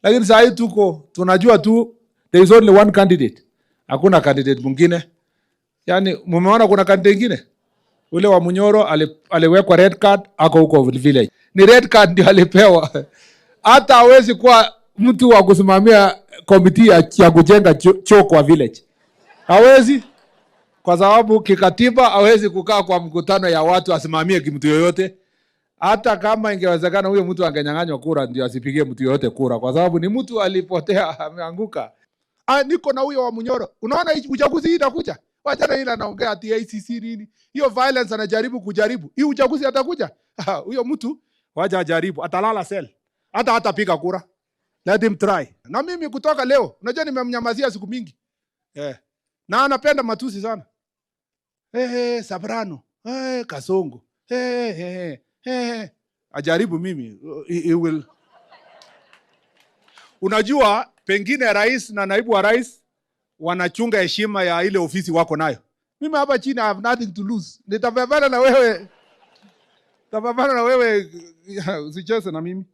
Lakini saa hii tuko tunajua tu there is only one candidate, hakuna candidate mwingine. Yani mumeona kuna candidate ingine? Ule wa Munyoro aliwekwa red card, ako huko village. Ni red card ndio alipewa. Hata hawezi kuwa mtu wa kusimamia committee ya kujenga choo kwa village. Hawezi, kwa sababu kikatiba hawezi kukaa kwa mkutano ya watu asimamie mtu yoyote. Hata kama ingewezekana huyo mtu angenyang'anywa kura ndio asipigie mtu yoyote kura, kwa sababu ni mtu alipotea, ameanguka. Ah, niko na huyo wa Munyoro. Unaona hii uchaguzi hii itakuja. Wachana ile anaongea ati ICC nini. Hiyo violence anajaribu kujaribu. Hii uchaguzi atakuja. Ah, huyo mtu wacha ajaribu, atalala cell. Hata hatapiga kura. Let him try. Na mimi kutoka leo, unajua nimemnyamazia siku mingi. Eh. Na anapenda matusi sana. Eh, eh, Soprano. Eh, Kasongo. Eh, eh, eh. Ajaribu mimi. He will. Unajua pengine rais na naibu wa rais wanachunga heshima ya ile ofisi wako nayo. Mimi hapa chini I have nothing to lose. Nitapambana na wewe. Nitapambana na wewe, usicheze na mimi.